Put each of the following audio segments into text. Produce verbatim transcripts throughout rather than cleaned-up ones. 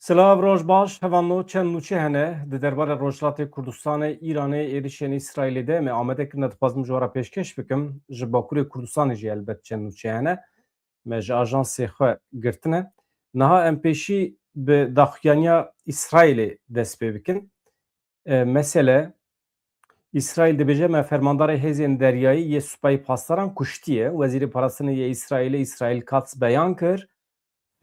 Silav, roj baş, hevalno, çend nûçe hene di derbarê Rojhilatê Kurdistanê, Îranê, êrişên Îsraîlê de me amade kirine, dixwazim ji we re pêşkêş bikim. Ji Bakurê Kurdistanê jî helbet çend nûçe hene. Me ji ajansê xwe girtine. Niha em pêşî bi daxuyaniya Îsraîlê dest pê bikin. E, mesele, Îsraîl dibêje, me fermandarê hêzên deryayî yê Supayê Pasdaran kuştiye. Wezîrê Parastinê yê Îsraîlê Îsraîl Katz beyan kir.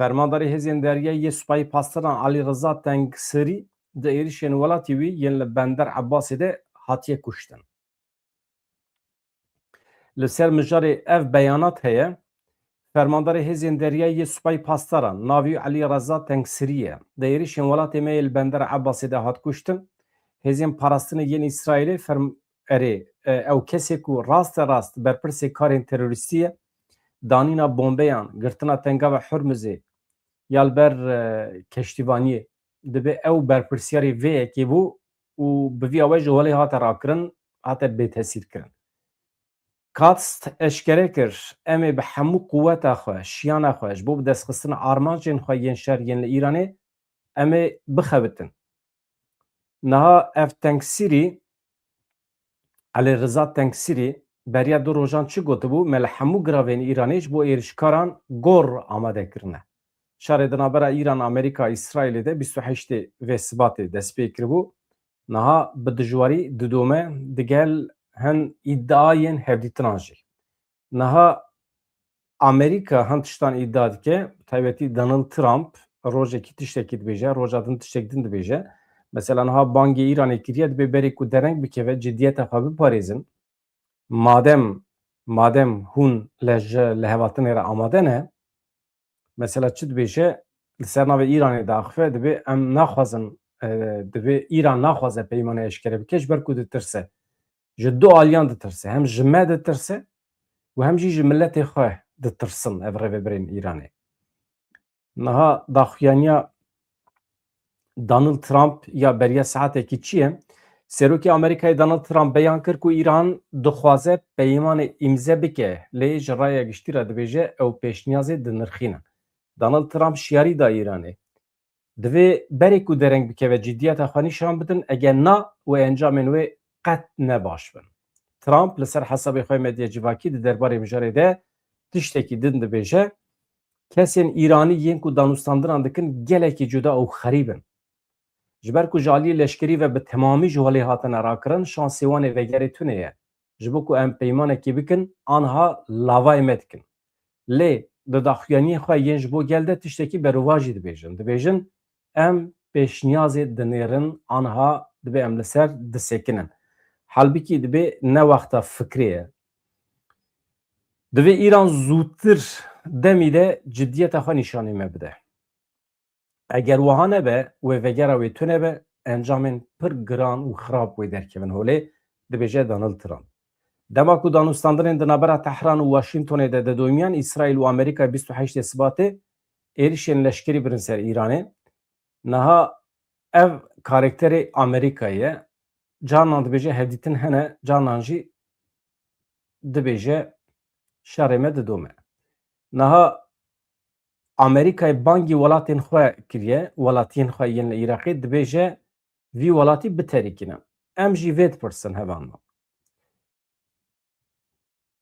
Fermandarê hêzên deryayî yê Supayê Pasdaran Elî Riza Tengsirî di êrişên welatî wî yên li Bender Ebasê de hatiye kuştin. Li ser mijarê ev beyanat heye. Fermandarê hêzên deryayî yê Supayê Pasdaran, navê wî Elî Reza Tengsirî ye, di êrişên welatê me yê li Bender Ebasê de hat kuştin. Hêzên parastinê yên Îsraîlê ferm-, erê, e, ew kesê ku raste rast berpirsê karên terorîstî ye, danîna bombeyan, girtina Tengava Hurmizê ya li ber, e, keştîvaniyê, dibe ew berpirsiyarê vê yekê bû û bi vî awayî ji holê hate rakirin, hate bêtesîrkirin. Katz eşkere kir, em ê bi hemû quweta xwe, şiyana xwe ji bo bi destxistina armancên xwe yên şer yên li Îranê, em ê bixebitin. Niha ev Tengsirî, Elî Riza Tengsirî, beriya du rojan çi gotibû? Me li hemû giravên Îranê ji bo êrişkaran gor amade kirine. Şerê di navbera Îran, Amerîka, Îsraîlê de bîst û heştê vê Sibatê dest pê kiribû. Niha bi dijwarî didome digel hin îdiayên hevdîtinan jî. Niha Amerîka hin tiştan îdia dike, taybetî Donald Trump rojekî tiştekî dibêje, roja din tiştek din dibêje. Mesela niha bangê Îranê kiriye, dibê berê ku dereng bikeve, ciddiyeta xwe biparêzin. Madem, madem hûn li ji lihevatinê re amade ne, mesela çi dibêje, li ser navê Îranê diaxife, dibê em naxwazin, e, dibê Îran naxwaze peymane eşkere bike, ji ber ku ditirse. Ji du aliyan ditirse. Hem ji me ditirse û hem jî ji miletê xwe ditirsin ev rêvebirên Îranê. Niha daxuyaniya Donald Trump ya beriya saetekî çi ye? Serokê Amerîkayê Donald Trump beyan kir ku Îran dixwaze peymanê îmze bike, lê ji raya giştî re dibêje ew pêşniyazê dinirxînin. Donald Trump şiyarî da Îranê. Divê berê ku dereng bikeve ciddiyeta xwe nîşan bidin, eger na, wê encamên wê qet ne baş bin. Trump li ser hesabê xwe medya civakî di derbarê mijarê de tiştekî din dibêje, kesên Îranî yên ku danûstandinan dikin gelekî cuda û xerîb in. Ji ber ku ji aliyê leşkerî ve bi temamî ji holê hatine rakirin, şansê wan ê vegerê tune ye. Ji bo ku em peymanekê bikin, anha lavayê me dikin. Lê di daxuyaniyên xwe yên ji bo gel de tiştekî berovajî dibêjin. Dibêjin, em pêşniyazê dinêrin, anha dibe em li ser disekinin. Halbikî dibe ne wexta fikrê ye. Divê Îran zûtir demî de ciddiyeta xwe nîşanî me bide. Eger wiha nebe, wê vegera wê tune be, encamên pir giran û xirab wê derkevin holê, dibêje Donald Trump. Dema ku danûstandinên di navbera Tehran û Washingtonê de didomiyan, Îsraîl û Amerîka bîst û heştê Sibatê êrişên leşkerî birin ser Îranê. Niha ev karakterê Amerîkayê ye. Carnan dibêje hevdîtin hene, carnan jî dibêje şerê me didome. Niha Amerîkayê bangî welatên xwe kiriye, welatiyên xwe yên li Iraqê, dibêje vî welatî biterikînin. Em jî vê dipirsin hevalno.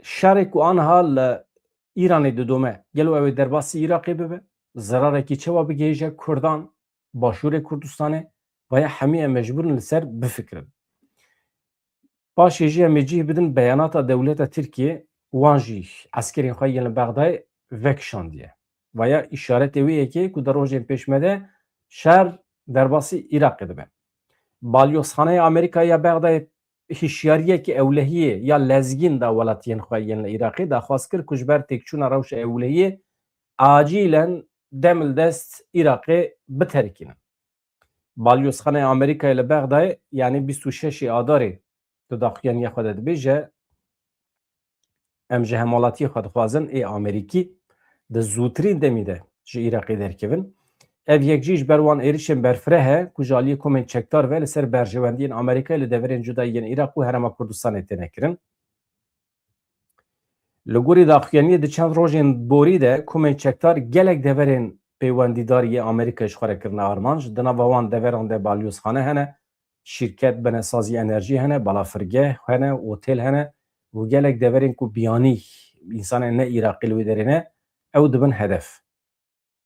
Şerê ku aniha li Îranê didome, gelo ew ê derbasî Iraqê bibe? Zerarekî çawa bigihêje Kurdan, Başûrê Kurdistanê? Vaya hemî em mecbûr in li ser bifikirin. Paşê jî em ê cih bidin beyanata dewleta Tirkiyê, wan jî eskerên xwe yên li Bexdayê vekişandiye. Vaya îşaretê wê yekê ku di rojên pêş me de şer derbasî Iraqê dibe. Balyozxaneya Amerîkayê ya Bexdayê hişyariyekî ewlehiyê ya lezgîn da welatiyên xwe yên li Iraqê, daxwaz kir ku ji ber têkçûna rewşa ewlehiyê acîlen demildest Iraqê biterikînin. Balyozxaneya Amerîkayê li Bexdayê, yanî bîst û şeşê Adarê di daxuyaniya xwe de dibêje, em ji hemwelatiyê xwe dixwazin ê Amerîkî di zûtirîn demî de ji Iraqê derkevin. Ev yek jî ji ber wan êrişên berfireh e ku ji aliyê komên çekdar ve li ser berjewendiyên Amerîkayê li deverên cuda yên Iraq û Herêma Kurdistanê têne kirin. Li gorî daxuyaniyê di çend rojên borî de komên çekdar gelek deverên peywendîdar yê Amerîkayê ji xwe re kirine armanc. Di nava wan deveran de balyozxane hene, şîrket, benesazî enerjî hene, balafirgeh hene, otêl hene û gelek deverên ku biyanî însanên ne Iraqî li wê derê ne, ew dibin hedef.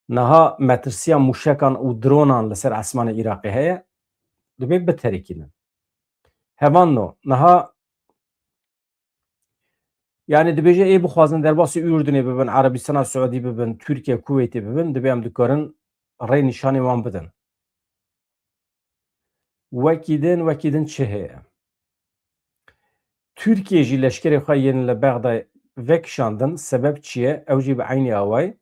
Niha metirsiya mûşekan û dronan li ser esmanê Iraqê heye, dibê biterikînin. Hevan no, niha, yani dibêje ê bixwazin derbasî Urdunê bibin, Erebistana Siûdî bibin, Tirkiye, Kuweytê bibin, dibê em dikarin rê nîşanê wan bidin. Wekî din, wekî din çi heye? Tirkiye jî leşkerê xwe yên li Bexdayê vekişandin, sebeb çi ye? Ew jî bi eynî awayî.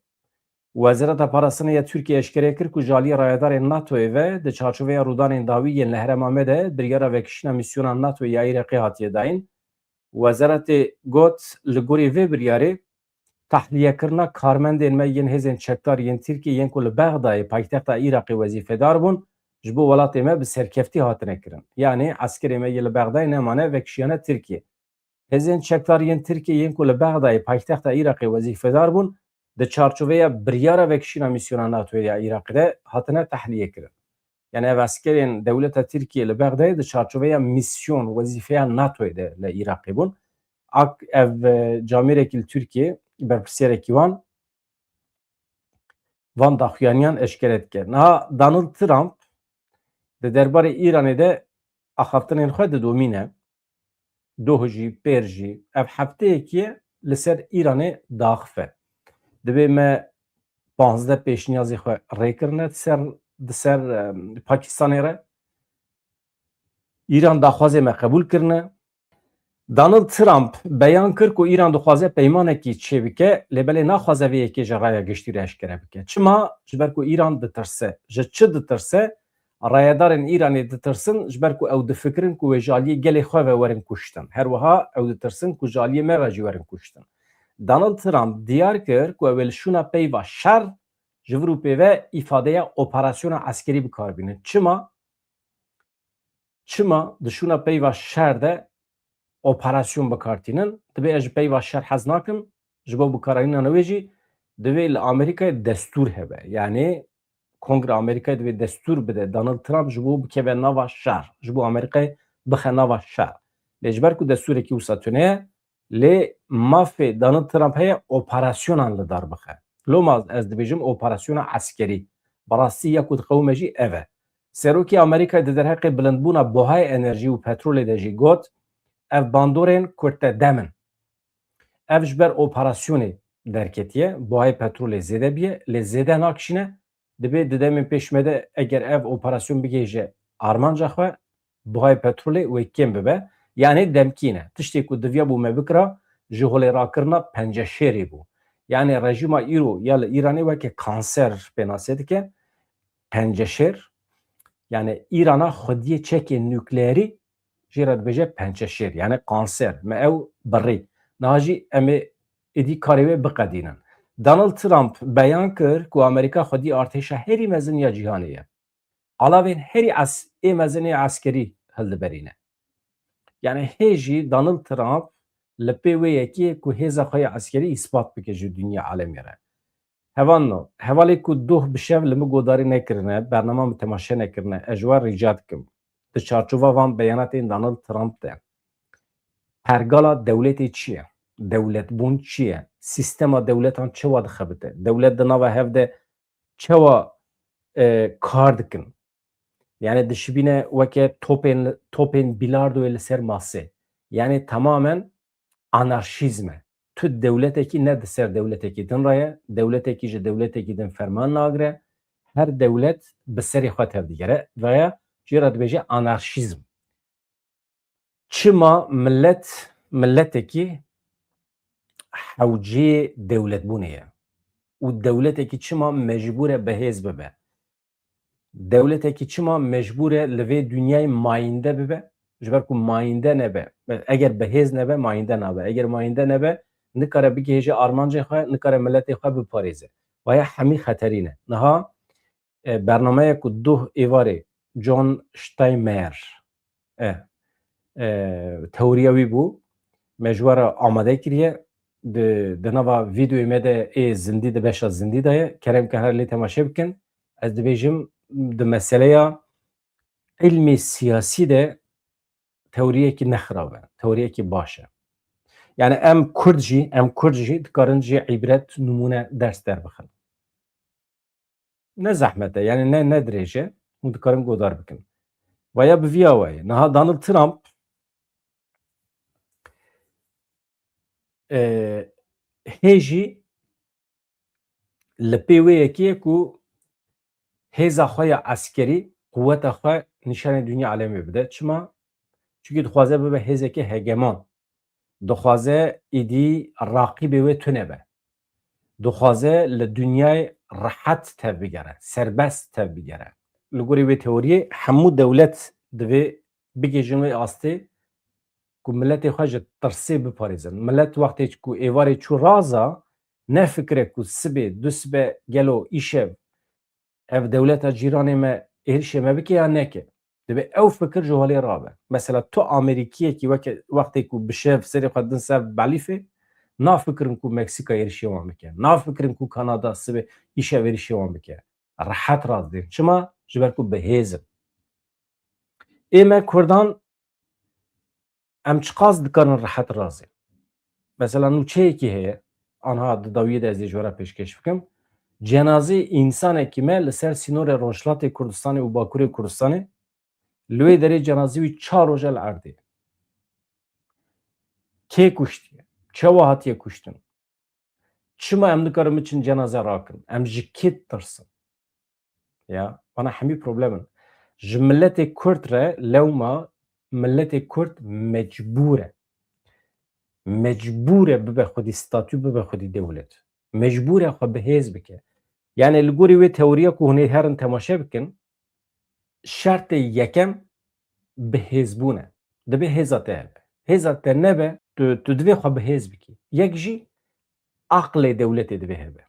Wezareta Parastinê ya Tirkiye eşkere kir ku ji aliyê rayedarên NATOyê ve di çarçoveya rûdanên dawî yên li herêma me de biryara vekişîna mîsyona NATOyê ya Iraqê hatiye dayîn. Wezaretê got, li gorî vê biryarê, tahliyekirina karmendên me yên hêzên çekdar yên Tirkiyê yên ku li Bexdayê, paytexta Iraqê wezîfedar bûn, ji bo welatê me bi serkeftî hatine kirin. Yanî eskerê me yê li Bexdayê nemane, vekişiyane Tirkiyê. Hêzên çekdar yên Tirkiyê yên ku li Bexdayê, paytexta Iraqê wezîfedar bûn, di çarçoveya biryara vekişîna mîsyona NATOyê ya Iraqê de hatine tahliyê kirin. Yani ev eskerên dewleta Tirkiyê li Bexdayê di çarçoveya mîsyon, wezîfeya NATOyê de li Iraqê bûn. Ak ev, e, camêrekî li Tirkiyê, berpirsiyarekî wan, van daxuyaniyan eşkere dike. Niha Donald Trump di derbarê Îranê de axaftinên xwe didomîne. Doh jî, pêr jî, ev hefteyekî ye li ser Îranê diaxife. Dibê me panzdeh pêşniyazê xwe rê kirine di ser, di ser, em, Pakistanê re. Îran daxwazê me qebûl kirine. Donald Trump beyan kir ku Îran dixwaze peymanekî çêbike, lê belê naxwaze vê yekê ji raya giştî re eşkere bike. Çima? Ji ber ku Îran ditirse. Ji çi ditirse? Rayedarên Îranê ditirsin, ji ber ku ew difikirin ku wê ji aliyê gelê xwe ve werin kuştin. Her wiha ew ditirsin ku ji aliyê me ve jî werin kuştin. Donald Trump diyar kir ku ew ê li şûna peyva şer ji vir û pê ve îfadeya operasyona eskerî bi kar bînin. Çima? Çima di şûna peyva şer de operasyon bi kar tînin? Dibê ez ji peyva şer hez nakim, ji bo bikaranîna wê jî divê li Amerîkayê destûr hebe. Yanî Kongre Amerîkayê divê destûr bide Donald Trump ji bo bikeve nava şer, ji bo Amerîkayê bixe nava şer. Lê ji ber ku destûrekî wisa tune ye, lê mafê Donald Trump heye operasyonan li dar bixe. Loma ez dibêjim operasyona eskerî. Bi rastî ya ku diqewime jî ev e. Serokê Amerîkayê di derheqê bilindbûna buhayê enerjî û petrolê de jî got, ev bandorên kurtedem in. Ev ji ber operasyonê derketiye, buhayê petrolê zêde biye, lê zêde nakişîne, dibê di demên pêş me de eger ev operasyon bigihêje armanca xwe, buhayê petrolê wê kêm bibe. Yanî demkî ne. Tiştê ku divya bû me bikira, ji holê rakirina penceşêrê bû. Yanî rejîma îro ya li Îranê weke kanser pênase dike. Penceşêr, yanî Îrana xwediyê çekên nukleerî jê re dibêje penceşêr, yanî kanser. Me ew birî. Niha jî em ê êdî karê wê biqedînin. Donald Trump beyan kir ku Amerîka xwedî artêşa herî mezin ya cîhanê ye. Alavên herî es-, ê mezin ê eskerî hildiberîne. Yanî hê jî Donald Trump li pê wê yekê ye ku hêza xwe ya eskerî îspat bike ji dinya alemê re. Hevalno, hevalê ku doh bi şev li min godarî nekirine, bernama min temaşe nekirine, ez ji we rîca dikim. Di çarçova van beyanatên Donald Trump de, pergala dewletê çi ye? Dewletbûn çi ye? Sîstema dewletan çawa dixebite? Dewlet di nava hev de çawa, e, kar dikin? Yani dişibîne weke topên, topên bilardoyê li ser masê. Yani tamamen anarşîzm e. Tu dewletekî ne di ser dewletekî din re ye, dewletekî ji dewletekî din ferman nagire, her dewlet bi serê xwe tevdigere, veya jê re dibêje anarşîzm. Çima millet, milletekî hewceyê dewletbûnê ye û dewletekî çima mecbûr e bi hêz bibe? Dewletekî çima mecbûr e li vê dinyayê mayînde bibe? Ji ber ku mayînde nebe, eger bi hêz nebe, mayînde nabe. Eger mayînde nebe, nikare bigihêje armancê xwe, nikare miletê xwe biparêze. Waya hemî xeterî ne. Niha, e, bernameya ku duh êvarê John Steinmeier, e, e, teoriya wî bû, me ji we re amade kiriye. di, di nava vîdeoyê me de ê zindî, di beşa zindî de ye. Kerem ke her lê temaşe bikin. Ez dibêjim, di meseleya ilmê siyasî de teoriyekî ne xirab e, teoriyekî baş e. Yani em Kurd jî, em Kurd jî dikarin jê îbret, nimûne, ders derbixin. Ne zehmet e, yani ne, ne dirêj e, hûn dikarin godar bikin. Vaya bi viya wayê. Niha Donald Trump, e, hê jî li pê wê yekê ye ku hêza xwe ya eskerî, quweta xwe nîşanê dinya alemê bide. Çima? Çunkî dixwaze bibe hêzeke hegemon. Dixwaze îdî raqîbê wê tune be. Dixwaze li dinyayê rehet tevbigere, serbest tevbigere. Li gorî wê teoriyê hemû dewlet divê bigihîjin wê astê ku miletê xwe ji tirsê biparêzin. Milet wextê ku êvarê çû raza, nefikire ku sibê, dusibe gelo îşev ev dewleta cîranê me êrişê me bike ya neke. Divê ew fikir ji holê rabe. Mesela tu Amerîkiyekî weke, wextê ku bi şev serê xwe din ser belîfê, nafikirin ku Meksîka êrişê wan bike. Nafikirin ku Kanada sibê îşev êrişê wan bike. Rehet rast dên. Çima? Ji ber ku bi hêz in. Ê me Kurdan em çiqas dikarin rehet razê? Mesela nûçeyekî heye, anha di dawiyê de ez ê ji we re pêşkêş bikim. Cenazê însanekî me li ser sînorê Rojhilatê Kurdistanê û Bakurê Kurdistanê, li wê derê cenazê wî çar roj e li erdê. Kê kuştiye? Çawa hatiye kuştin? Çima em nikarin biçin cenaze rakin? Em ji kê ditirsin? Ya, bana hemî problem in. Ji miletê Kurd re lewma miletê Kurd mecbûr e. Mecbûr e bibe xwedî statû, bibe xwedî dewlet. Mecbûr e xwe bi hêz bike. Yani li gorî wê teoriya ku hûn ê herin temaşe bikin, şertê yekem bihêzbûn e. Divê hêza te hebe. Hêza te nebe, tu, tu divê xwe bihêz bikî. Yek jî aqlê dewletê divê hebe.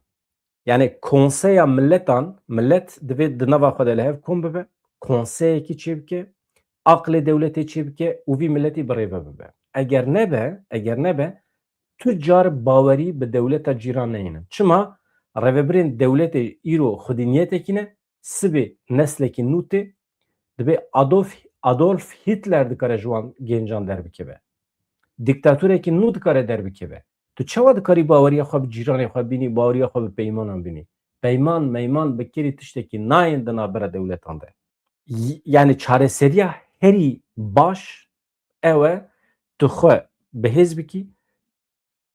Yani konseya miletan, milet divê di nava xwe de li hev kom bibe, konseyekî çêbike, aqlê dewletê çêbike û vî miletî bi rêve bibe. Eger nebe, eger nebe, tu car bawerî bi dewleta cîran neynin. Çima? Rêvebirên dewletê îro xwedî niyetekî ne, sibê neslekî nû tê, dibê Adolf, Adolf Hitler dikare ji wan gencan derbikeve. Dîktatoreke nû dikare derbikeve. Tu çawa dikarî baweriya xwe bi cîranê xwe bînî, baweriya xwe bi peymanan bînî? Peyman, meyman bi kêrî tiştekî nayên di navbera dewletan de. Y-, yani çareseriya herî baş ew e, tu xwe bihêz bikî,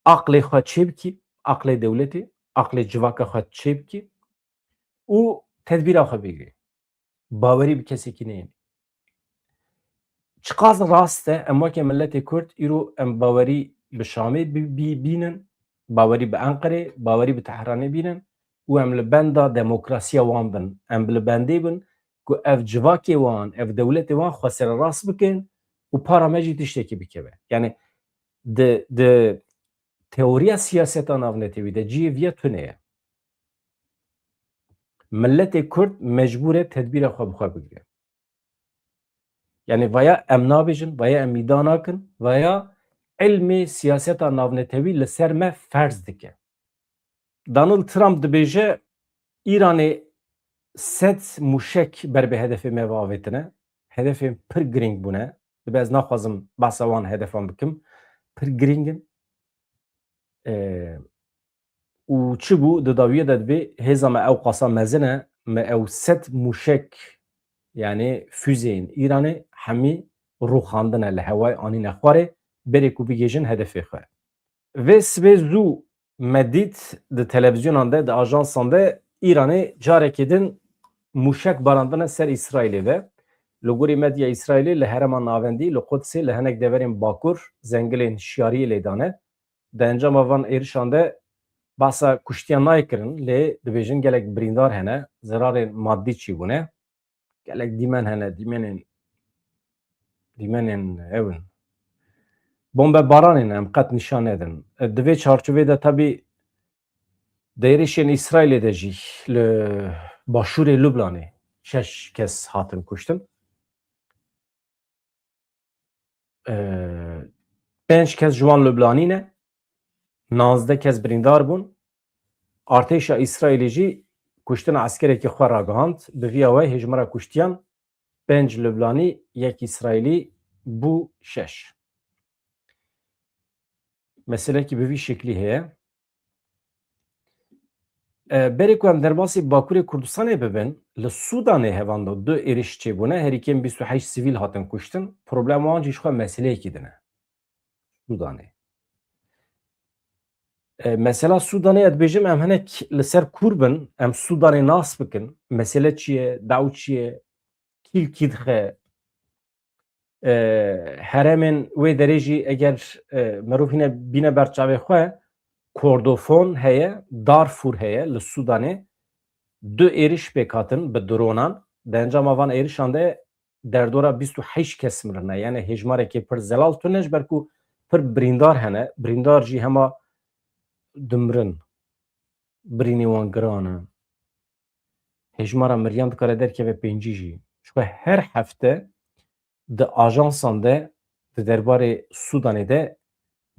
aqlê xwe çêbikî, aqlê dewletê, aqlê civaka xwe çêbikî û tedbîra xwe bigirî. Bawerî bi kesekî neyên. Çiqas rast e, em weke miletê Kurd îro em bawerî bi Şamê bi-, bi-, bînin, bawerî bi Enqerê, bawerî bi Tehranê bînin û em li benda demokrasiya wan bin. Em bi li bendê bin ku ev civakê wan, ev dewletê wan xwe sererast bikin û para me jî tiştekî bikeve. Yani di, di teoriya siyaseta navnetewî de cihê viya tune ye. Miletê Kurd mecbûr e tedbîra xwe bi xwe bigire. Yani vaya em nabêjin, vaya em îdia nakin, vaya ilmê siyaseta navnetewî li ser me ferz dike. Donald Trump dibêje, Îranê sed mûşek ber bi hedefê me ve avêtine. Hedefên pir girîng bûne. Dibe ez naxwazim behsa wan hedefan bikim. Pir girîng in. Ee, û çi bû? Di dawiyê de dibê hêza me ew qasa mezin e, me ew sed mûşek, yani füzeyên Îranê hemî rûxandine li hewayê, anîne xwarê, berê ku bigihêjin hedefê xwe. Vê sibê zû me dît di televîzyonan de, di ajansan de Îranê carekê din mûşek barandine ser Îsraîlê ve. Li gorî medya Îsraîlê li herêma navendî, li Qudsê, li hinek deverên bakur zengilên şiyariyê lê dane. Di encama van êrişan de behsa kuştiyan nayê kirin, lê dibêjin gelek birîndar hene, zirarên madî çîbûne. Gelek dîmen hene, dîmenên, dîmenên ew in. Bombebaranên em qet nîşan nedin. E, di vê çarçovê de tabî di êrişên Îsraîlê de jî li başûrê Lubnanê şeş kes hatin kuştin. E, pênc kes ji wan Lubnanî ne. Nazdeh kes birîndar bûn. Artêşa Îsraîlê jî kuştina eskerekî xwe ragihand. Bi vî awayî hêjmara kuştiyan pênc Lubnanî, yek Îsraîlî bû şeş. Meselekî bi vî şeklî heye. E, berê ku em derbasî Bakurê Kurdistanê bibin, li Sûdanê hevando du êriş çêbûne, herî kêm bîst û heşt sivîl hatin kuştin. Problema wan jî ji xwe meseleyekî din e. Sûdanê. E, mesela Sûdanê, ez dibêjim, em hinek li ser kûr bin, em Sûdanê nas bikin. Mesele çi ye, daw çi ye, kî li kî dixe, e, herêmên wê derê jî eger, e, merov hîne bîne ber çavê xwe, Kordofon heye, Darfur heye li Sûdanê. Du êriş pêk hatin bi dronan. Di encama van êrişan de derdora bîst û heşt kes mirine. Yani hêjmarekê pir zelal tune ji ber ku pir birîndar hene. Birîndar jî hema dimirin. Birînê wan giran e. Hêjmara miriyan dikare derkeve pêncî jî. Ji xwe her hefte di ajansan de, di derbarê Sûdanê de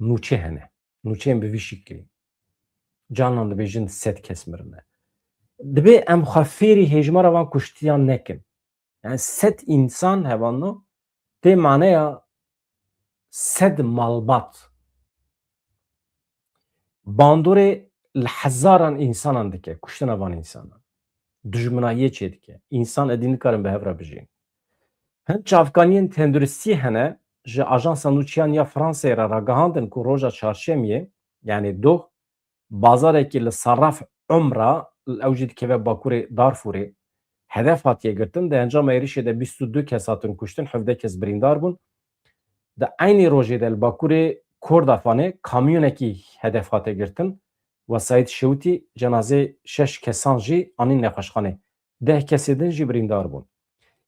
nûçe hene. Nûçeyên bi vî şiklî. Canan dibêjin sed kes mirine. Dibê em xwe fêrî hêjmara van kuştiyan nekin. Yani sed însan hevano tê maneya sed malbat. Bandorê li hezaran însanan dike, kuştina van însanan. Dijminayiyê çêdike. Însan êdî nikarin bi hev re bijîn. Hin çavkaniyên tenduristiyê hene, ji Ajansa Nûçeyan ya Fransayê re ragihandin ku roja çarşemiyê, yani doh, bazarekî li Sarraf Umra, ew jî dikeve bakurê Darfurê, hedef hatiye girtin. Di encama êrişê de bîst û du kes hatin kuştin, hevdeh kes birîndar bûn. Di eynî rojê de li bakurê Kordofanê kamyonekî hedef hate girtin. Wesayît şewitî, cenazê şeş kesan jî anîn nexweşxanê. Deh kesê din jî birîndar bûn.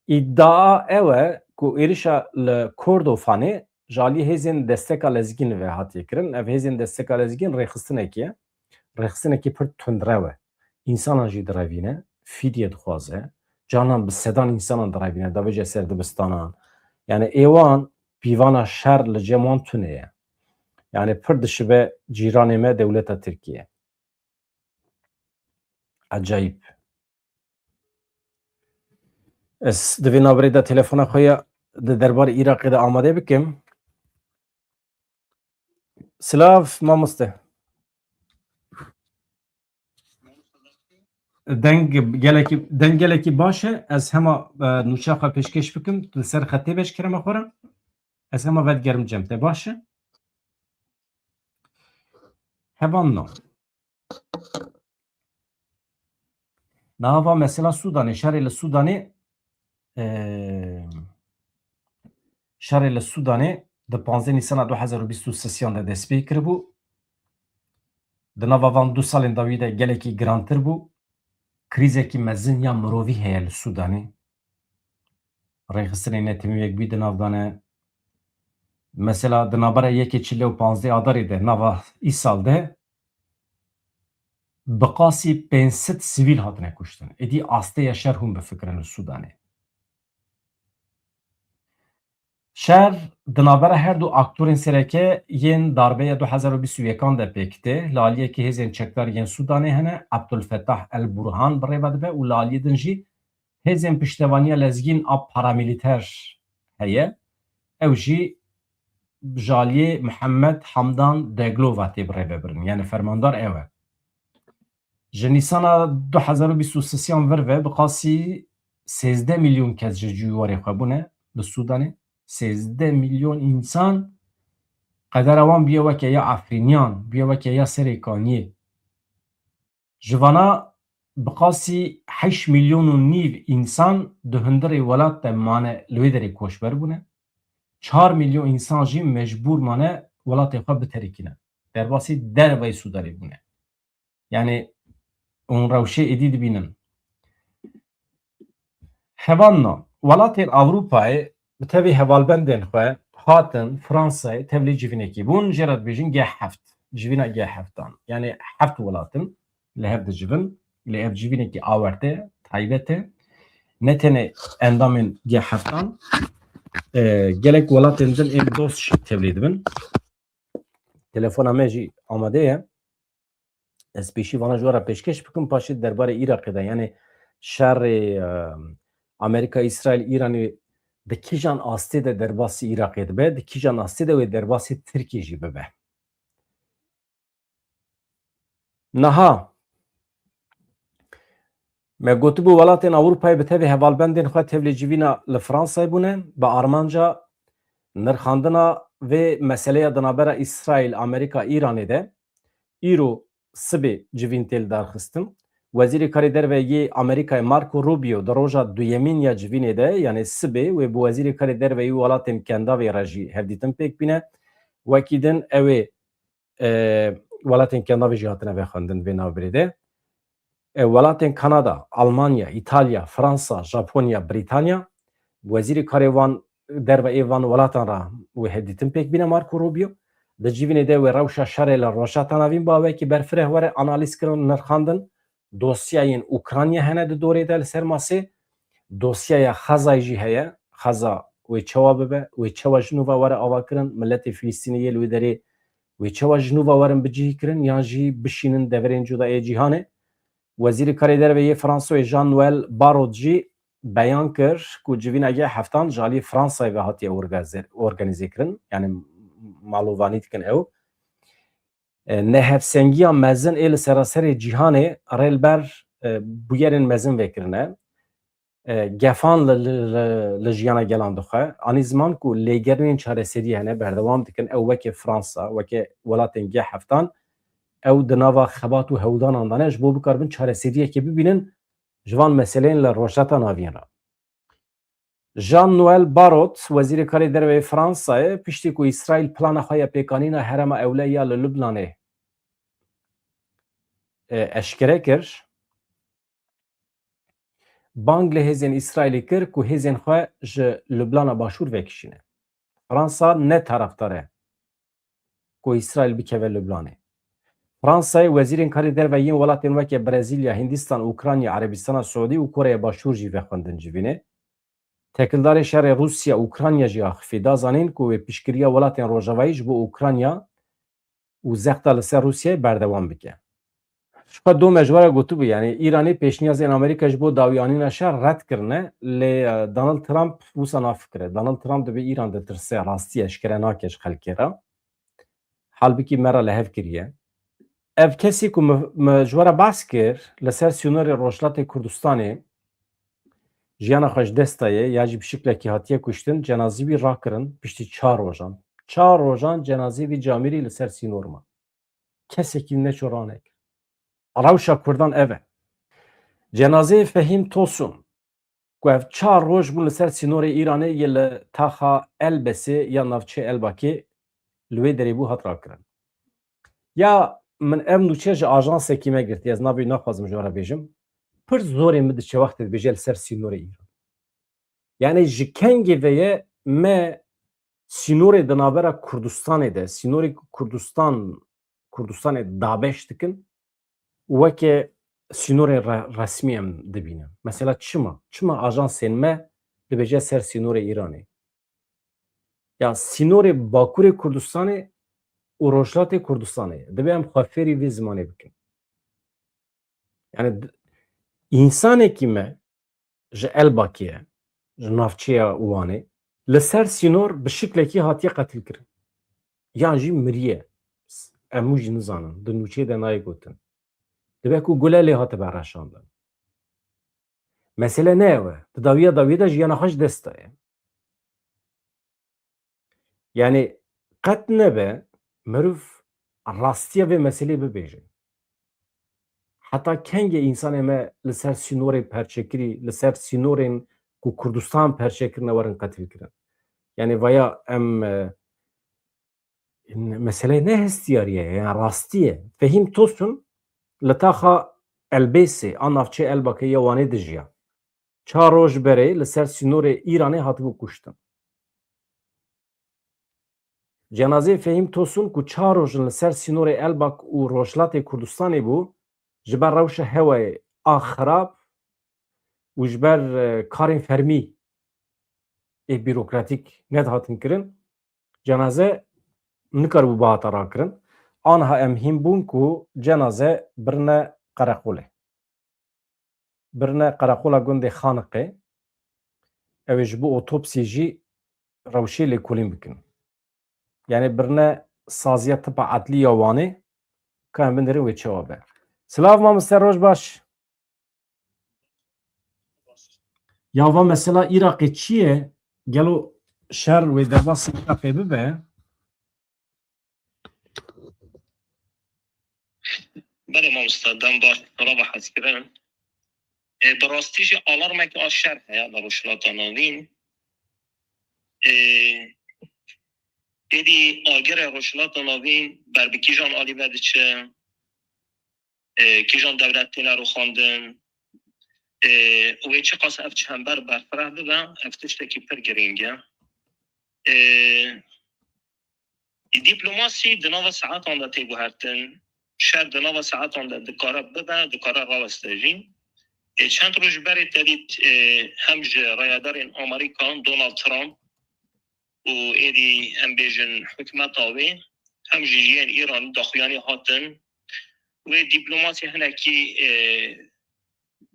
Îdia ew e ku êrişa li Kordofanê ji alî hêzên Desteka Lezgîn ve hatiye kirin. Ev hêzên Desteka Lezgîn rêxistinekî ye. Rêxistinekî pir tundrew e. Însanan jî direvîne, fîdye dixwaze. Canan bi sedan însanan direvîne, davêje ser dibistanan. Yani ê wan pîvana şer li cem wan tune ye. Yani pir dişibe cîranê me dewleta Tirkiye. Ecayîb. Ez di vê navberê de telefona xwe ya di derbarê Iraqê de amade bikim. Silav mamoste. Deng gelekî, deng gelekî baş e. Ez hema, e, nûçeya xwe pêşkêş bikim. Tu li ser xetê be ji kerema xwe re. Ez hema vedigerim cem te. Baş e? Hevalno. Niha va mesela Sûdanê, şerê li Sûdanê, e, şerê li Sûdanê di panzdeh Nîsana du hezar û bîst û sêyan de dest pê kiribû. Di nava van du salên dawî de gelekî girantir bû. Krîzekî mezin ya mirovî heye li Sûdanê. Rêxistinên netemî yekbûyî di nav de ne. Mesela di navbera yekê çil û panzdeh Adarê de nava îsal de bi qasî pênc sed sivîl hatine kuştin. Êdî astê ya şer hûn bifikirin li Sûdanê. Şer di navbera her du aktorên sereke yên darbeya du hezar û bîst û yekan de pêk tê. Li aliyekî hêzên çekdar yên Sûdanê hene, Abdulfetah El Burhan bi rê ve dibe û li aliyê din jî hêzên piştevaniya lezgîn a paramîlîter heye. Ew jî ji aliyê Mihemed Hamdan Deglo ve tê bi rê ve birin. Yani fermandar ew e. Ji Nîsana du hezar û bîst û sêyan vir ve bi qasî sêzdeh milyon kes ji cî û warê xwe bûne li Sûdanê. Sêzdeh milyon însan, qedera wan bûye weke ya Efrîniyan, bûye weke ya Serê Kaniyê. Ji vana bi qasî heşt milyon û nîv însan di hundirê welat de mane, li wê derê koçber bûne. Çar milyon însan jî mecbûr mane welatê xwe biterikîne. Derbasî derveyî Sûdanê bûne. Yani hûn rewşê êdî dibînin. Hevalno, welatên Ewropayê bi tevî hevalbendên xwe hatin Fransayê tevlî civînekî bûn, jê re dibêjin G heft. Civîna G heftan. Yani heft welat in li hev dicivin. Lê ev civînekî awerte, taybet e. Ne tenê endamên G heftan, e, gelek welatên din ên dost jî tevlî dibin. Telefona me jî amade ye. Ez pêşî vana ji we re pêşkêş bikim, paşê derbarê Iraqê de, yanî şerê, e, Amerîka, Îsraîl, Îranê di kîjan astê de derbasî Iraqê dibe, di kîjan astê de wê derbasî Tirkiyê jî bibe. Niha me gotibû, welatên Ewropayê bi tevî hevalbendên xwe tevlî civîna li Fransayê bûne, bi armanca nirxandina vê meseleya di navbera Îsraîl, Amerîka, Îranê de. Îro sibê civîn tê lidarxistin. Wezîrê Karê Derve yê Amerîkayê Marco Rubio di roja duyemîn ya civînê de, yanê sibê, wê bi Wezîrê Karê Derve yê welatên Kendavê re jî hevdîtin pêk bîne. Wekî din ew ê, e, welatên Kendavê jî hatine vexwendin vê navbirê de. E, welatên Kanada, Almanya, Îtalya, Fransa, Japonya, Brîtanya, wezîrê karê van, derve ê van welatan re wê hevdîtin pêk bîne Marco Rubio. Di civînê de wê rewşa şerê li Rojhilata Navîn bi awekî berfireh were analîz kirin, nirxandin. Dosyayên Ukrayna hene di dorê de li ser masê. Dosyaya Xezayê jî heye. Xeza wê çawa bibe, wê çawa ji nû ve were avakirin, miletê Filistînê yê li wê derê wê çawa ji nû ve werin bicihîkirin yan jî bişînin deverên cuda yê cîhanê. Wezîrê Karê Derve yê Fransayê Jean-Noël Barrot jî beyan kir ku civîna G heftan ji alî Fransayê ve hatiye orgaze-, organîze kirin, yanî malovanî dikin ew. E, nehevsengiya mezin ê li seraserê cîhanê rê li ber, e, bûyerên mezin vekirine. E, gefan li, li, li, li jiyana gelan dixwe. Anî ziman ku lêgerînên çareseriyê hene, berdewam dikin. Ew weke Fransa, weke welatên G heftan, ew di nava xebat û hewldanan de ne, ji bo bikaribin çareseriyekê bibînin ji van meseleyên li Rojhilata Navîn re. Jean-Noël Barrot, wezîrê karê derve yê Fransayê, piştî ku Îsraîl plana xwe ya pêkanîna herêma ewle ya li Lubnanê, e, eşkere kir, bang li hêzên Îsraîlî kir ku hêzên xwe ji Lublana Başûr vekişîne. Fransa ne tarafdar e ku Îsraîl bikeve Lublanê. Fransayê wezîrên karê derve yên welatên weke Brezîlya, Hindistan, Ukrayna, Erebistana Siûdî û Koreya Başûr jî vexwendin civînê. Têkildarê şerê Rûsya-Ukrayna jî axifî da zanîn ku wê piştgiriya welatên Rojavayî ji bo Ukrayna û zexta li ser Rûsyayê berdewam bike. Ji xwe dome ji we re gotibû, yanî Îranê pêşniyazên Amerîka ji bo dawîanîna şer red kirine, lê, e, Donald Trump wisa nafikire. Donald Trump dibe Îran ditirse, rastî eşkere nake ji xelkê re. Halbikî me re li hev kiriye. Ev kesî ku min, min ji we re behs kir, li ser sînorê Rojhilatê Kurdistanê jiyana xwe ji dest daye ya jî bi şiklekî hatiye kuştin, cenazî wî rakirin piştî çar rojan. Çar rojan cenazî vî camîrî li ser sînor ma. Kesekî neço ranekir. Rewşa Kurdan ev e. Cenazeyê Fehîm Tosun, ku ev çar roj bûn li ser sînorê Îranê yê li taxa Elbesê ya navçeyê Elbakê li wê derê bû, hat rakirin. Ya min ev nûçe ji ajansekî me girtiye, ez navê wî naxwazim ji we re bêjim. Pir zorê min diçe wextê dibêje li ser sînorê Îran. Yanî ji kengê ve ye me sînorê di navbera Kurdistanê de, sînorê ku Kurdistan, Kurdistanê dabeş dikin, weke sînorên re-, resmî em dibînin. Mesela çima? Çima ajansên me dibêje ser sînorê Îranê? Ya sînorê Bakurê Kurdistanê û Rojhilatê Kurdistanê ye. Dibe em xwe fêrî vê zimanê bikin. Yani d-, însanekî me ji Elbakê ye, ji navçeya Wanê, li ser sînor bi şiklekî hatiye qetilkirin. Yan jî miriye. Em wî jî nizanin. Di nûçeyê de nayê gotin. Dibe ku gule lê hatibe reşandin. Mesele ne ew e. Di dawiya dawiyê de jiyana xwe ji dest daye. Yani qet nebe meriv rastiya vê meselê bibêje. Heta kengê însanê me li ser sînorê perçekirî, li ser sînorên ku Kurdistan perçe kirine werin qetilkirin? Yani vaya em, e, meseleyê ne hestiyarî ye, yani rastî ye. Fehîm Tosun li taxa Elbêsê a navçeyê Elbakê ya Wanê dijiya. Çar roj berê li ser sînorê Îranê hatibû kuştin. Cenazeyê Fehîm Tosun ku çar roj in li ser sînorê Elbak û Rojhilatê Kurdistanê bû, ji ber rewşa hewayê a xirab û ji ber, e, karên fermî ê bîrokratîk nedihatin kirin, cenaze nikaribû bihata rakirin. Anha em hîn bûn ku cenaze birine qereqolê. Birine qereqola gundê Xaniqê. Ew ê ji bo otopsî jî rewşê lêkolîn bikin. Yani birine saziya tipa edlî ya Wanê, ka em binêrin wê çawa be. Silav mamoste, roj baş. Ya va mesela Iraqê çi ye? Gelo şer wê derbasî Iraqê bibe? Belê mamoste, dem baş, rava hezkirin. E, bi rastî jî alarmeke a şer heye li Rojhilata Navîn. E, êdî agirê Rojhilata Navîn ber bi kîjan alî ve diçe, e, kîjan dewlet têne rûxandin, e, wê çiqas ev çember berfireh bibe, ev tiştekî pir girîng e. E, dîplomasî di nava saetan de tê guhertin, şer di nava saetan de dikare bibe, dikare raweste jî. E, çend roj berê te dît, e, hem ji rayedarên Amerîka, Donald Trump, û êdî em bêjin hikûmeta wê, hem jî ji yên Îranî daxuyanî hatin. Wê dîplomasî hinekî, e,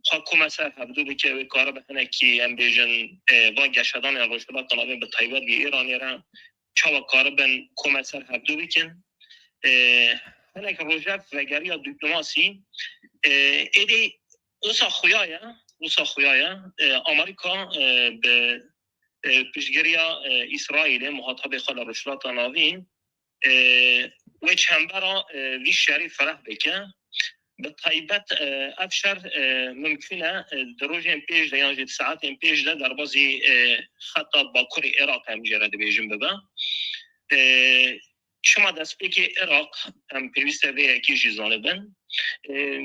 xwe kome ser hevdû bike, wê karibe hinekî, em bêjin, e, van geşedanên Rojhilata Navîn bi taybet bi Îranê re çawa karibin kome ser hevdû bikin. E, hinek rojev vegeriya dîplomasî, e, êdî wisa xuya ye, wisa xuya ye. E, Amerîka, e, bi, e, piştgiriya, e, Îsraîlê, muhatabê xwe li Rojhilata Navîn, e, wê çembera, e, vî şerî fereh bike. Bi taybet, e, ev şer, e, mimkûn e, e, di rojên pêş de yan jî di saetên pêş de derbazî, e, xeta bakurê Iraq em jê re dibêjin bibe. E, çima destpêkê Iraq em pêwîst e vê yekê jî zanibin. E,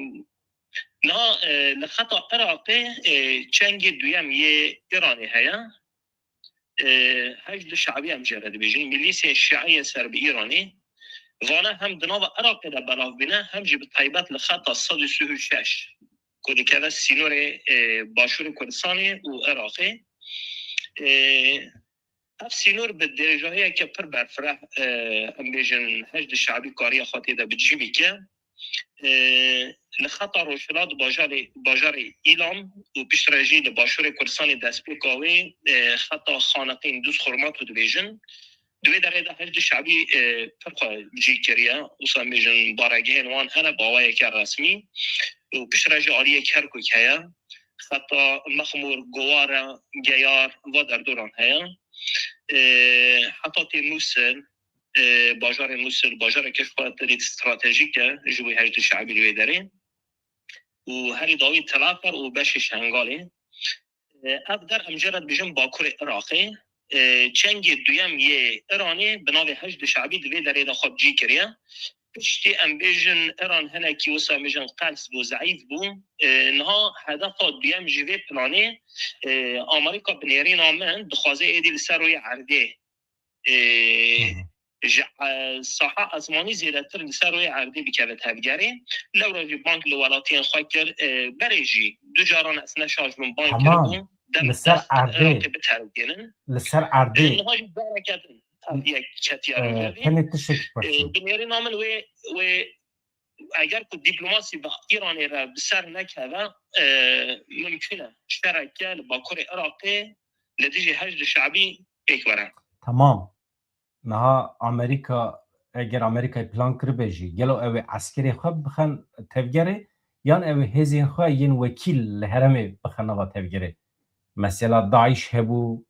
niha, e, li xeta Iraqê, e, çengê duyem yê Îranê heye. E, Heşd Şe'bî em jê re dibêjin, milîsên şiî yên ser bi Îranê, vane hem di nava Iraqê de belav bîne, hem jî bi taybet li xeta sed û sî û şeş ku dikeve sînorê, e, Başûrê Kurdistanê û Iraqê. E, ev sînor bi dirêjahiyeke pir berfireh, e, em bêjin Heşd Şe'bî kariya xwe tê de bi cî bike. E, li xeta rojhilat bajarê, bajarê Îlam û piştre jî li başûrê Kurdistanê destpêka wê, e, xeta Xaneqîn Dûz Xurmato dibêjin. Di wê derê de Heşdî Şebî, e, pir xwe cî kiriye. Wisa em bêjin baregehên wan hene bi awayeke resmî û piştre jî aliyê Kerkûk heye. Xeta Mexmûr, Guware, Geyar, va derdoran heye. E, heta tê Mûsil, e, bajarê Mûsil, bajareke ji xwe te dît stratejîk e ji bo Heşdî Şebî li wê derê. Û herî dawî Telafer û beşê Şengalê. E, ev der em jê re dibêjin Bakurê Iraqê. E, çengê duyem yê Îranê bi navê Heşdî Şebî di vê derê de xwe bi cî kiriye. Piştî em bêjin Îran hinekî wisa em bêjin qels bû, zeîf bû. E, niha hedefa duyem ji vê planê, e, Amerîka bi nêrîna min dixwaze êdî li ser rûyê erdê, e, Hı hı. ji, e, saha ezmanî zêdetir li ser rûyê erdê bikeve tevgerê. Lewra jî bang li welatiyên xwe kir, e, berê jî du caran ez ne şaş bim bang Tamam. kiribû. Dem Li ser dest erdê. Iraqê biteribînin. Li ser erdê. E, niha jî bereke din tevdiye ketiye Ee, rojevê. Tenê tiştekî E, xweşin. Bi nêrîna min wê, wê eger ku dîplomasî bi Îranê re bi ser nekeve, e, mimkûn e şereke li Bakurê Iraqê li dijî Heşdî Şebî pêk were. Tamam. Niha Amerîka, eger Amerîkayê plan kiribe jî, gelo ew ê eskerê xwe bixen tevgerê, yan ew ê hêzên xwe yên wekîl li herêmê bixen nava tevgerê? Mesela DAIŞ hebû,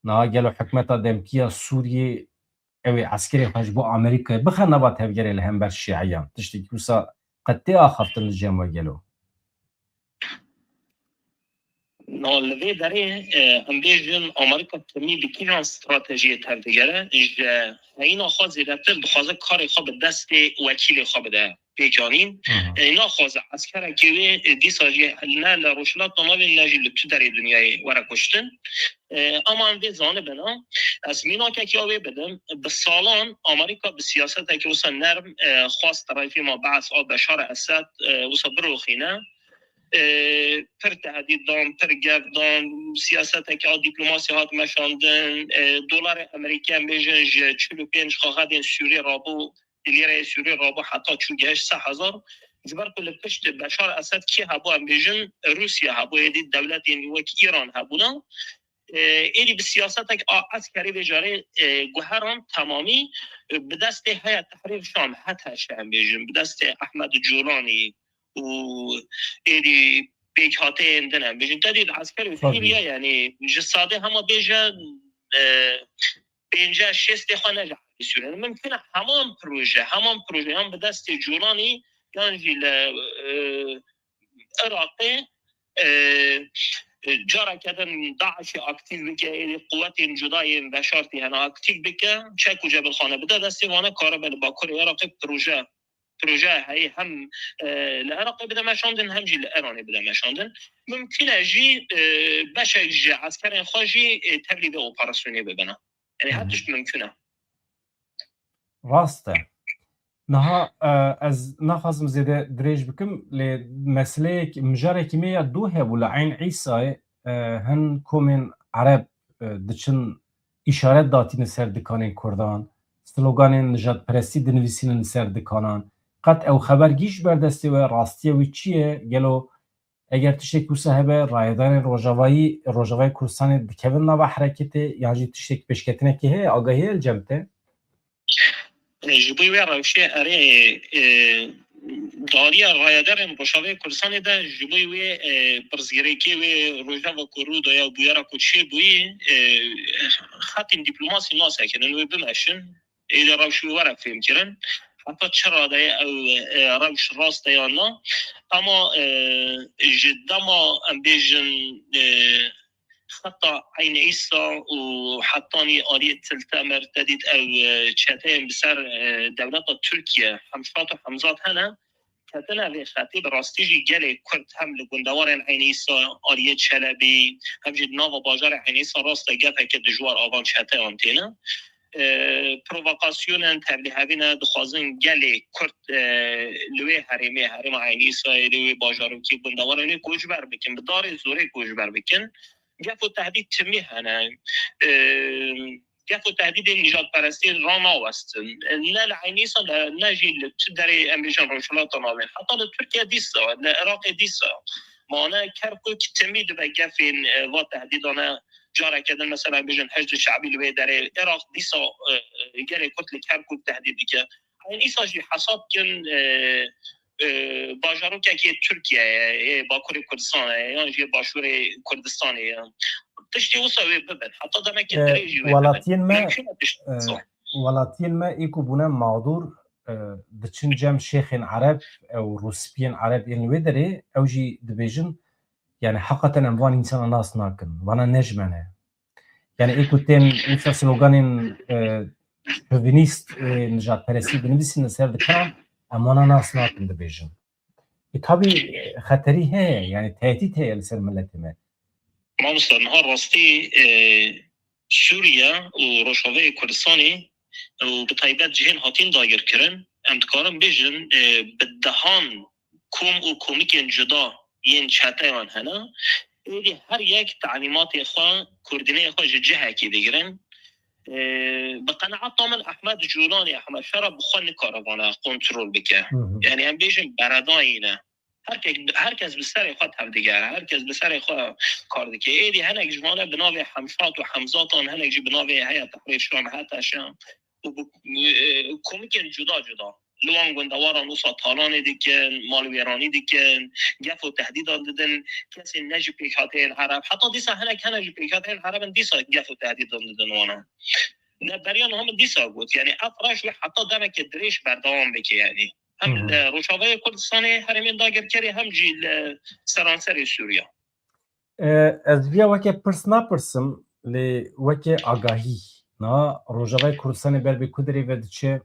niha gelo hikûmeta demkî ya Sûriyê ew ê eskerê xwe ji bo Amerîkayê bixe nava tevgerê li hember şîeyan. Tiştekî wisa qet tê axaftin li cem we gelo? Na li vê derê, e, em bêjin Amerîka timî bi kîjan stratejiyê tevdigere, ji heyîna xwe zêdetir dixwaze karê xwe bi destê wekîlê xwe bide pêkanîn. Hı hı. E, naxwaze eskerekê wê, e, dîsa jî ne li Rojhilata Navîn ne jî li tu derê dinyayê were kuştin. E, ama em vê zanibin, ha, ez mînakekî ya wê bidim. Bi salan Amerîka bi siyasetekî wisa nerm, e, xwest rejîma Be'es a Beşar Esed, e, wisa biroxîne. E, pir tehdît dan, pir gef dan, siyasetekî a dîplomasî hat meşandin. E, dolarê Amerîkî em bêjin ji çil û pênc xaxedên Sûriyê rabû Di lîreyê Sûrî rabû heta çû gehişt sê hezar. Ji ber ku li pişt Beşar Esed kî hebû, em bêjin Rûsya hebû, êdî dewletên wek Îran hebûna. E, êdî bi siyasetek a eskerî vê carê, e, guheran temamî, e, bi destê Heya Tehrîr Şam, H T Ş em bêjin, bi destê Ehmed Culanî û êdî pêkhateyên din em bêjin. Te dît esker û Sûriye, yanî ji sedê hema bêje, e, pênceh şêstê xwe ne ji erdê Sûriye. Mimkun e heman proje, heman proje yan bi destê Culanî yan jî li, e, Iraqê, e, e, careke din DAIŞê aktîv bike, êdî quwetên cuda yên veşartî hene aktîv bike, çek û cebilxane bide destê wan e, karibe li Bakurê Iraqê proje, proje heye hem, e, li Iraqê bide meşandin, hem jî li Îranê bide meşandin. Mimkun e jî, e, beşek ji eskerên xwe jî, e, tevlî vê operasyonê bibine. Yanî her tişt mimkun e. Rast e. Niha, e, ez naxwazim zêde dirêj bikim, lê meseleyek, mijarekî me ya dû hebû li Eyn Îsayê, e, hin komên Ereb, e, diçin îşaret datîne ser dikanên Kurdan, sloganên nijadperestî dinivîsînin li ser dikanan. Qet ew xeber gî ji ber destê we, rastiya wî çi ye? Gelo eger tiştek wisa hebe, rayedarên Rojavayî, Rojavayê Kurdistanê dikevin nava hereketê, yan jî tiştek pêşketinekê heye, agahî heye li cem te? E, ji bo wê rewşê erê, e, dariya rayedarên Rojavayê Kurdistanê de ji bo wê, e, pirsgirêkê wê rojeva ku rû daya û bûyera ku çêbûyî, e, xetên dîplomasî nasekirin, wê bimeşin. Êdî rewş wê were fêmkirin. Heta çi radeyê ew, e, rewş rast e yan na. Ama, e, ji dema em bêjin, e, xeta Eyn Îsa û hetanî aliyê Til Temir te dît ew, e, çeteyên bi ser, e, dewleta Tirkiye, Hemşat û Hemzat hene, ketine vê xetê, bi rastî jî gelê Kurd hem li gundewarên Eyn Îsa, aliyê Çelebî, hem jî di nava bajarê Eyn Îsa rast e gefeke dijwar a van çeteyan têne. E, provokasyonen tevlîhevî ne, dixwazin gelê Kurd, e, li wê herêmê, herêma Eyn Îsayê, li wê bajarokê, gundewarê wê koçber bikin, bi darê zorê koçber bikin. Gef û tehdîd timî hene. E, gef û tehdîdên nîjadperestiyê ranawestin. Ne li Eyn Îsa, ne, ne jî li tu derê, em bêjin Rojhilata Navîn. Heta li Tirkiye dîsa, li Iraqê dîsa. Mane Kerkûk timî dibe gefên, e, va tehdîdane. Careke din mesela em bêjin Hişdê Şebî li wê derê. Iraq dîsa, e, e, gelê Kurd li Kerkûk tehdîd dike. Eyn Îsa jî hesab kin, e, e, bajarokekê Tirkiyeyê, ê Bakurê Kurdistanê ye, yan jî Başûrê Kurdistanê ye. Tiştê wisa wê bibin. Heta demekê E, dirêj jî wê bibin. welatiyên me, Mimkun e tişt e, wisa. welatiyên me ê ku bûne mağdûr, e, diçin cem şêxên Ereb, ew rûspiyên Ereb ên wê derê, ew jî dibêjin, yani heqeten em van însana nas nakin, vana ne ji me ne. Yani ê ku tên wisa sloganên, e, şovinîst, e, nijadperestî binivîsînin ser dikan, em wana nas nakin dibêjin. E, tabî, e, xeterî heye, yani tehdît heye li ser miletê me. Mamosta, niha rastî, e, Sûriye û Rojavayê Kurdistanê û bi taybet cihên hatin dagirkirin, em dikarin bêjin, e, bi dehan kom û komikên cuda yên çeteyan hene. Êdî her yek talîmatê xwe, koordîneyê xwe ji cihekî digirin. E, bi qenaeta min Ehmed Culanî, Ehmed Şera bi xwe nikare vana kontrol bike. Hı hı. Yani em bêjin beredayî ne. Her ke-, her kes bi serê xwe tevdigere, her kes bi serê xwe kar dike. Êdî hinek ji vane bi navê Hemşat û Hemzatan, hinek jî bi navê Heya Tehrîr Şam, H T Ş, û bi, e, komikên cuda cuda li wan gundewaran wisa talanê dikin, malwêranî dikin, gef û tehdîdan didin kesên ne ji pêkhateyên Ereb. Heta dîsa hinek hene ji pêkhateyên Ereb in, dîsa gef û tehdîdan didin wana. Ne beriya niha min dîsa got, yani ev reş wê heta demeke dirêj berdewam bike yani. Hem Hı hı. li Rojavayê Kurdistanê herêmên dagirkerê, hem jî li seranserê Sûriye. E, ez viya weke pirs napirsim, lê weke agahî. Niha Rojavayê Kurdistanê ber bi ku derê ve diçe,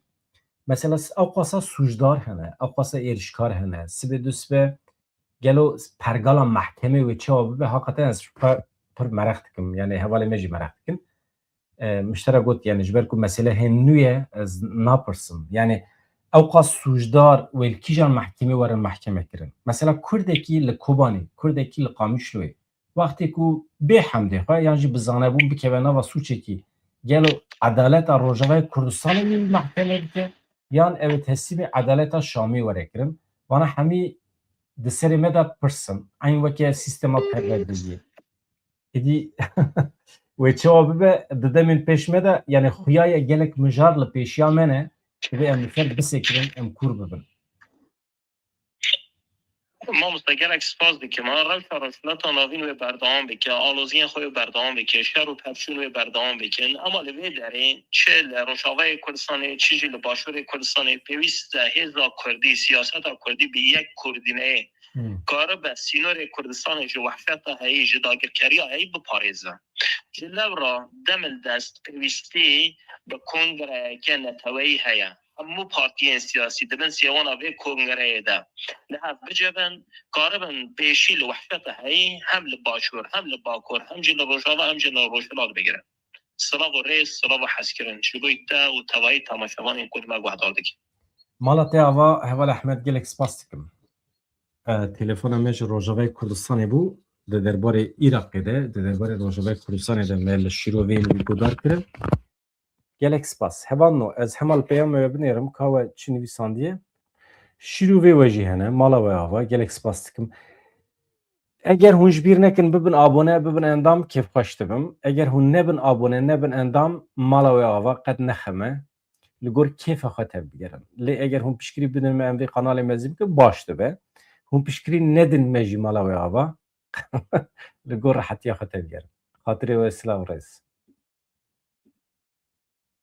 mesela s-, ew qasa sûcdar hene, ew qasa êrişkar hene. Sibê du sibe gelo pergala mehkemê wê çawa bibe, hakikaten ez pir, pir mereq dikim. Yani hevalê me jî mereq dikin. E, min ji te re got, yani ji ber ku mesele hên nû ye, ez napirsim. Yani ew qas sûcdar wê li kîjan mehkemê werin mehkeme kirin? Mesela Kurdekî li Kobanê, Kurdekî li Qamişloyê, wextê ku bê hemdê xwe yan jî bi zanebûn bikeve nava sûçekî, gelo edaleta Rojavayê Kurdistanê wî mehkeme bike? yan ew ê teslîmê edaleta Şamê were kirin? Vana hemî di serê me de pirs in. Eyn weke sîstema perwerdeyiyê. Êdî wê çawa bibe, di demên pêş me de, yani xuya ye gelek mijar li pêşiya me ne, divê em li ser bisekirin, em kûr bibin. Mamoste, gelek spas dikim. Ha, rewşa Rojhilata Navîn wê berdewam bike, aloziyên xwe wê berdewam bike, şer û pevçûn wê berdewam bikin. Ama li vê derê çi li Rojavayê Kurdistanê, çi jî li Başûrê Kurdistanê pêwîst e hêza Kurdî, siyaseta Kurdî bi yek koordîneyê Hmm. karibe sînorê Kurdistanê ji wehşeta heyî, ji dagirkeriya heyî biparêze. Ji lewra demildest pêwîstî bi kongreyeke neteweyî heye. Hemû partiyên siyasî di bin sêwana vê kongreyê de li hev bicivin, karibin pêşî li wehşeta heyî hem li Başûr, hem li Bakur, hem jî li Rojava, hem jî li Rojhilat bigirin. Silav û rêz, silav û hezkirin ji bo te û tevayî temaşevanên ku li me guhdar dikin. Mala te ava, Heval Ehmed, gelek spas dikim. E, telefona me ji Rojavayê Kurdistanê bû, di derbarê Iraqê de, di derbarê Rojavayê Kurdistanê de me li şîroveyên wî guhdar kirin. Gelek spas. Hevalno, ez hema li peyama we binêrim, ka we çi nivîsandiye. Şîrovê we jî hene, mala we ava, gelek spas dikim. Eger hûn ji bîr nekin, bibin abone, bibin endam, kêfxweş dibim. Eger hûn nebin abone, nebin endam, mala we ava, qet nexeme. Li gor kêfa xwe tevbigerin. Lê eger hûn piştgirî bidin me, em vê kanalê mezin bikin, baş dibe. Hûn piştgirî nedin me jî, mala we ava. Li gor rehetiya xwe tevbigerin. Xatirê we, silav û rêz.